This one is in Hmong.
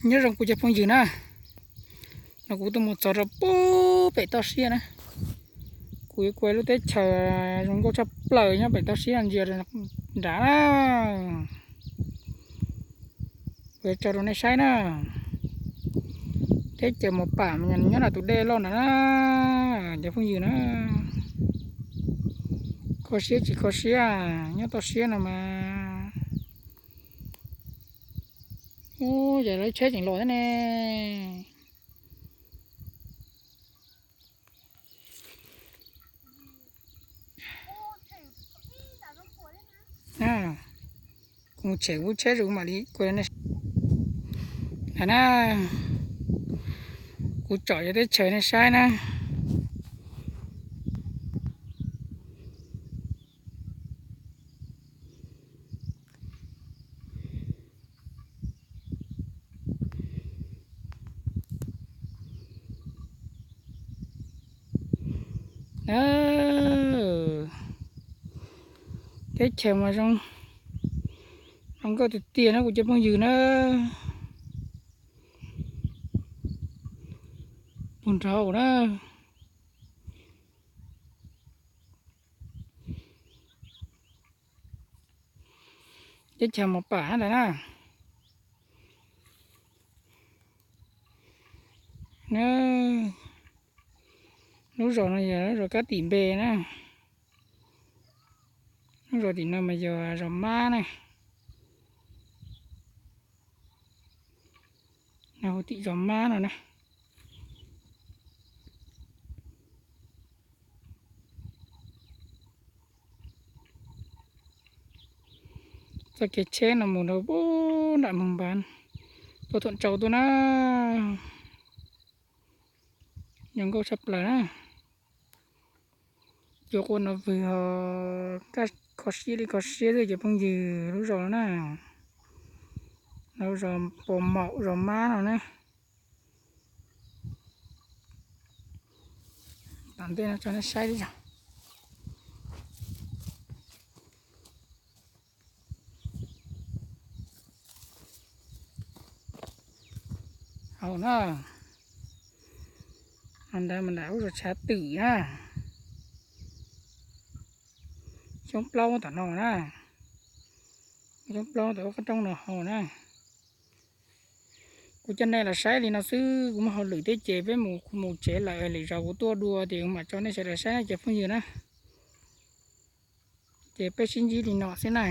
Nyob zoo kuv cov phooj ywg na, no kuv tuaj mus txog rau pem toj siab na. Kuv yuav kuaj lub teb chaws zoo nkauj tshaj plaws nyob pem toj siab no ntsia nram na. Kuv yuav tso rau nej saib na. Teb chaws Mos Pam mas nyob nram tus dej loj nrad na, cov phooj ywg na. Kho siab tsis kho siab, nyob toj siab no mas. Ub, yog lawv tsheb tseem los thiab ne. Kuv mus tshem kuv tsheb zus mam li kuaj na. Kuv tsom cov teb chaws nej saib na. Teb chaws mas zoo, zoo nkauj tiag tiag na kuv cov phooj ywg na. Puag nrad na. Teb chaws Mos Pam ntawd na. Lub zos no yog lub zos Kab Tim Npe na. Lub zos tim no mas yog zos Mab na. Hu tim zos Mab no na. Txoj kev tsheb no mus rau pem nram Moos Npav, tuaj Thuam Tsau tuaj na. Zoo nkauj tshaj plaws na. Cua quaj no vwg ho, kho siab li kho siab xwb cov phooj ywg, lub zos no na. Lub zos Pos Maum zos Mab no na. Tom ntej no tso nej saib li os. Hauv na, ntawd mas nram lub zos Tshav Twm na. Xyoob plaub tom no na. Xyoob plaub tom lub qab roob no hauv na. Kuv coj nej los saib li no xwb, kuv muaj hauj lwm thiab ces peb mus, kuv mus tsev lawm, lwm zaus kuv tuaj dua ces kuv mam tso nej sawv daws saib na cov phooj ywg na. Ces peb sib ntsib li no xwb na.